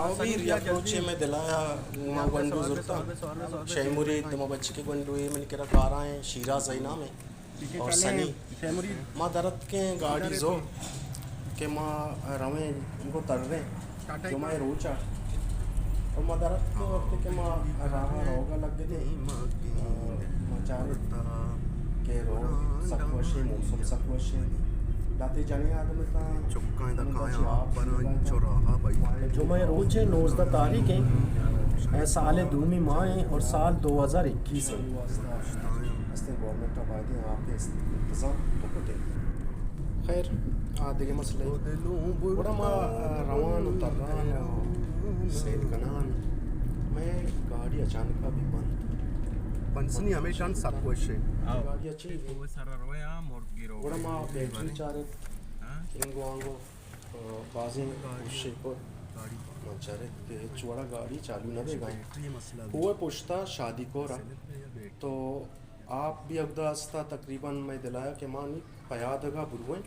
او میر، یک روچے مئے دلایا ما گونڈو زرتاں۔ شے مرید، ما بچکے گونڈوے، منی کرا کارا ایں، شیراز ءِ نام ایں۔ اور سنی۔ ما در اتکیں گاڑی زو کہ ما رویں، انگو تریں، جمعہ ءِ روچا۔ اور ما در اتکیں وقت کہ ما راہ روگا لگتیں، ما چارت کہ روڈ سک وشیں، موسم سک وشیں۔ لہتے جنیں آدم اتاں، چکاں دکایاں آپ برن چو راہا بئی۔ جمعہ ءِ روچ ایں، نوزدہ تاریخ ایں، اے سال ءِ دومی ماہ ایں اور سال دو ہزار اکیس ایں۔ استیں گورنمنٹ ءَ باید ایں آپ ءِ انتظام بکتیں۔ خیر، آ دگہ مسئلہ ایں۔ گڑا ما، آ، روان و تران و سیل کنان، مئے گاڑی اچانک ءَ بی بند۔ بنسنی ہمیشان سک وش ایں۔ گاڑی اچی بی۔ گڑا ما بیٹری چارت، انگو آنگو، آ، بازیں کوشش کت۔ ما چارت کہ ہچ وڑا گاڑی چالو نہ بیگا۔ کوہ پشتا شادی کورا۔ تو آپ بی اودا استا، تقریباً مئے دلایا کہ ما نی پیادگا برویں،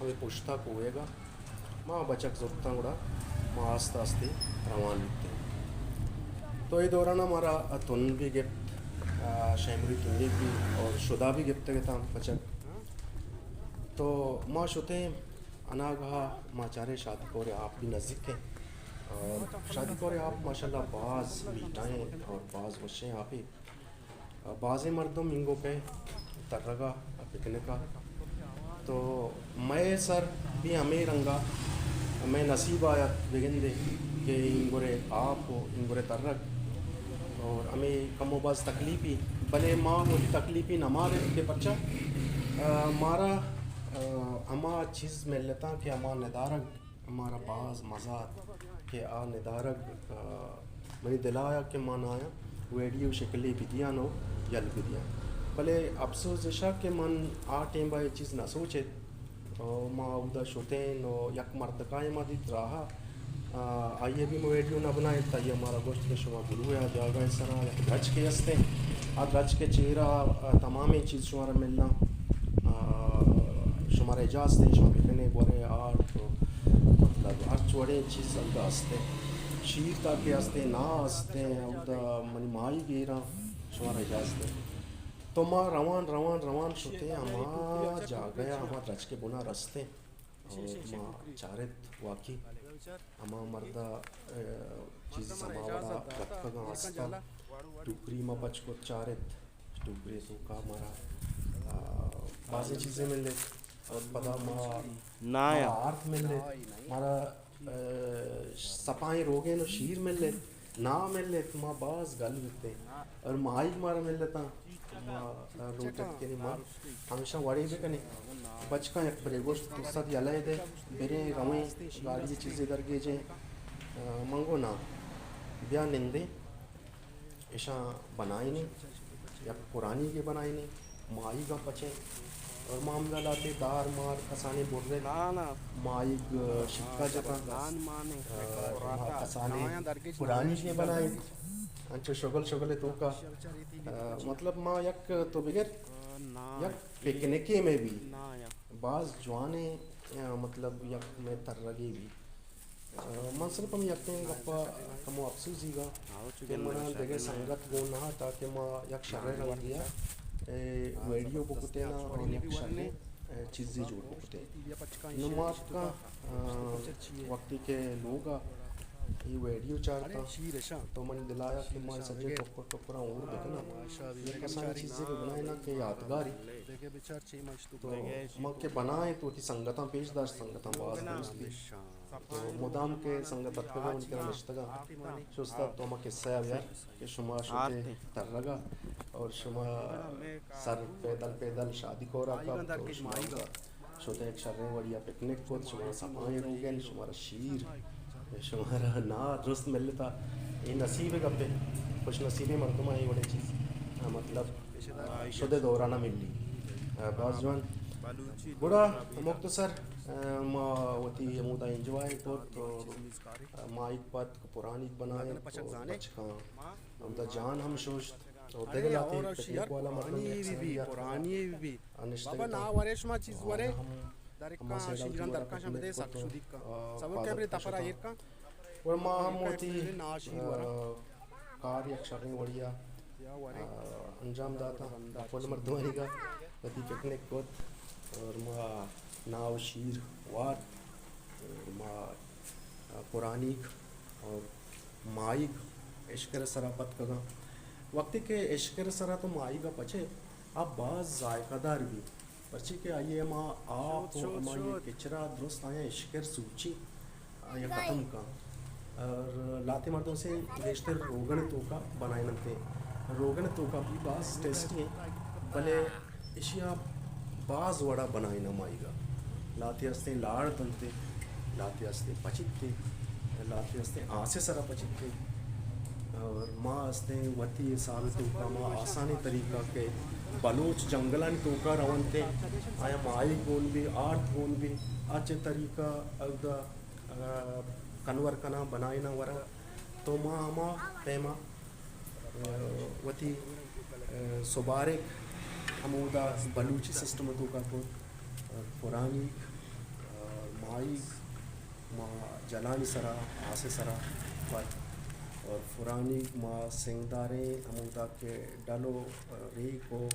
ہمے پشتا کوہیگا۔ ما بچک زرتاں گڑا ما آستے آستے روان بیتیں۔ تو اے دورانا مارا تن بی گپت، آ، شے مرید تنیگ بی اور شدا بی گپتگ اتاں بچک۔ تو ما شتیں، اناگہا ما چاریں شادی کور آپ بی نزیک ایں۔ اور شادی کور آپ ماشاءاللہ باز میٹھا ایں اور باز وشیں آپے۔ بازیں مردم انگو کئے ترگا، پکنکا۔ تو مئے سر بی ہمے رنگا، مئے نصیب آیت بگندے کہ انگرے آپ و انگرے ترگ۔ اور ہمے کم و باز تکلیفی، بلے ما وتی تکلیفی نہ مارت کہ پرچا، آ، مارا، آ، ہما چیز ملتاں کہ ہما ندارگ مارا باز مزہ ات کہ آ ندارگ، آ، منی دل ءَ آیا کہ من آیاں ویڈیو شکلے بدیاں و یل بدیاں۔ بلے اپسوز اشا کہ من آ ٹیم ءَ اے چیز نہ سوچت۔ و ما اودا شتیں و یک مردکائے ما دیت راہ ءَ، آ، آئی ءَ بھی ما ویڈیو نہ بنائیں، آئی ءَ مارا گوشت کہ شما گلو ءَ آ جاگہ ءِ سرا یک درچکے ہستیں، آ درچک ءِ چیرا، آ، تمامیں چیز شمارا ملاں۔ آ، شمارا اجازت ایں، شما بکنے، بورے، آرت، مطلب، ہرچ وڑیں چیز اودا ہستیں۔ شیر تاکے ہستیں، نا ہستیں، اودا منی ماہی گیراں، شمارا اجازت ایں۔ تو ما روان، روان، روان شتیں، ہما جاگہ ءَ، ہما درچک ءِ بنا رستیں۔ اور ما چارت واقعی ہما مرد ءَ، آ، چیز ہما وڑا رتکگاں ہستاں۔ ٹوکری ما پچ کت چارت۔ ٹوکری توکا مارا، آ، بازیں چیزے ملت۔ اور پدا ما، نایا۔ مارا آرت ملت۔ مارا، آ، سپائیں روگن و شیر ملت۔ نا ملت، ما باز گل بیتیں۔ اور ماہیگ مارا ملتاں۔ ما، آ، لوٹت کہ ما ہمیشہ وڑے بکنیں۔ بچکاں یک برے گوشت، تو سد یلہ دے، بریں رویں، گاڑی چیزے درگیجیں۔ آ، من گو نا، بیا نندیں، اشاں بنائینیں، یک پرانی کے بنائینیں، ماہیگاں پچیں۔ اور ما ہمدا لاتے دار مار کسانیں برے، نا، نا۔ ماہیگ شکا جتاں۔ نان مانے۔ آ، ما کسانیں پرانی کے بنائیں۔ انچو شغل شغل توکا، آ، مطلب ما یک تو بگر یک پکنکے میں بھی باز جوانیں، آ، مطلب یک میں ترگی بھی۔ آ، من صرف ہم یکیں گپا کمو افسوزی گا کہ منا دگہ سنگت گون نہ تھا کہ ما یک شرے رنگیا، اے، ویڈیو بکتے نا اور یک شرے، اے، چیزی جوڑ بکتے۔ نو ما کا، آ، وقتی کہ لوگا اے ویڈیو چارتا، تو منی دل آیا کہ ما سجے ٹکر ٹکراں اور بکناں۔ یک کسانیں چیزے بہ بنائیناں کہ یادگاری۔ تو ما کہ بنائیں تو وتی سنگتاں پیش داشت، سنگتاں باز دوست بیت۔ تو مدام کہ سنگت اتکگاں منی کرا نشتگاں، شستا تو ہما قصہ ءَ بیار کہ شما شتے ترگا اور شما سر پیدل پیدل شادی کورا کپت تو شما شتہ یک شریں وڑیا پکنک کت، شمارا سپائیں روگن، شمارا شیر، شمارا نا درست ملتا۔ اے نصیب گپے، خوش نصیبیں مردم اے وڑیں چیز، آ، مطلب، آ، شدے دورا نہ ملی۔ آ، باز جوان۔ گڑا مختصر، آ، ما وتی ہمودا انجوائے کت، تو، آ، ماہیگ پد پرانیگ بنائیں، تو بچکاں ہمدا جان ہم شوشت۔ تو دگہ لاتے پکنک والا مردم یک سنگی اتکاں۔ پرانی بی، بی۔ بابا نا ورے شما چیز ورے۔ در کا شیران درکاں شما دے سک شدی کا۔ صبر کے برے تپرا ایر کا۔ اور ما ہم وتی، آ، کار یک شریں وڑیا، آ، انجام داتا۔ ما کل مردمانی گا وتی پکنک کت اور ما ناہ و شیر وارت اور ما، آ، پرانیگ اور ماہیگ اشکر سرا پتکگاں۔ وقتی کہ اشکر سرا تو ماہیگا پچے، آ باز ذائقہ دار بی۔ پرچی کہ آئی ء ہما آپ و ہما یہ کچرا درست آیاں اشکر سوچی، آیاں ختم کن۔ اور لاتے مردم سے گیشتر روگن توکا بنائیننتے۔ روگن توکا بھی باز ٹیسٹی ہیں، بلے اشیا باز وڑا بنائینا مائیگا۔ لاتے ہستیں لاڑ دنتے، لاتے ہستیں پچیتے، لاتے ہستیں آسے سرا پچیتے۔ اور ما ہستیں وتی حساب توکا ما آسانی طریقہ کہ بلوچ جنگلانی توکا رونتے، آیا ماہی گون بھی، آرت گون بھی، اچے طریقہ اودا، آ، کنور کنا، بنائینا ورا۔ تو ما ہما پیما، آ، وتی، آ، سبارک ہمودا بلوچی سسٹم توکا کو، آ، پرانی، آ، ماہی ما جلانی سرا، آسے سرا پد اور پرانیگ ما سنگداریں ہمودا کہ ڈل و ریک و،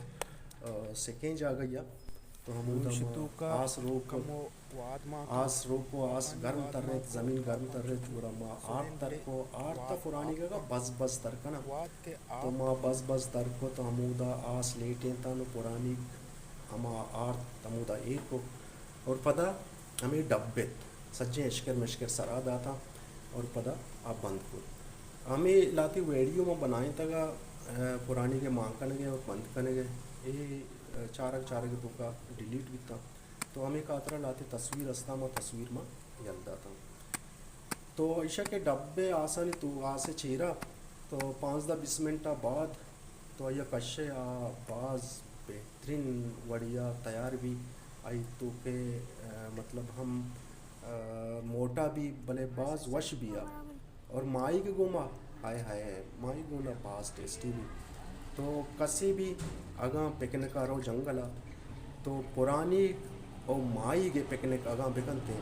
آ، سکیں جاگہ یا تو ہمودا ما آس روک، آس روک و آس گرم ترت، زمین گرم ترت، گڑا ما آرت تر کو، آرت پرانیگ اگا بز بز تر کنا۔ تو ما بز بز تر کو تو ہمودا آس لیٹیں تن و پرانیگ ہما آرت ہمودا ایر کو۔ اور پدا ہمے ڈب ات، سجیں اشکر مشکر سرا داتاں اور پدا آ بند کت۔ ہمے لاتی ویڈیو ما بنائینتگا، آ، پرانیگ مان کنگے اور بند کنگے، اے، آ، چارگ چارگ توکا ڈیلیٹ بیتاں۔ تو ہمے خاطرا لاتی تصویر ہستاں، ما تصویر ما یل داتاں۔ تو ایشا کہ ڈبے آسانی تو آسے چیرا تو پانزدہ بیست منٹ بعد تو آئی ء کشے آ باز بہترین وڑیا تیار بی۔ آئی تو کہ، آ، مطلب ہم، آ، موٹا بی بلے باز وش بی آ۔ اور ماہیگ گوما، ہائے ہائے، ماہیگ گونا باز ٹیسٹی بی۔ تو کسی بھی اگاں پکنک ء رو جنگل ء تو پرانیگ او ماہیگ ء پکنک اگاں بکنتے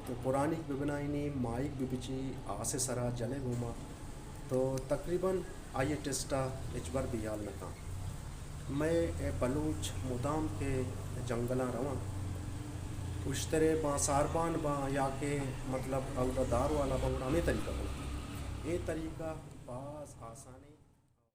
تو پرانیگ بہ بنائینی، ماہیگ بہ بچی، آس ء سرا جلے گوما تو تقریباً آئی ء ٹیسٹ ء ہچبر بے حال نہ کن۔ مئے اے بلوچ مدام کہ جنگلاں رواں، اشترے باں، ساربان باں یا کہ مطلب اودا دار والا باں، گڑا ہمے طریقہ کناں۔ اے طریقہ باز آسانے۔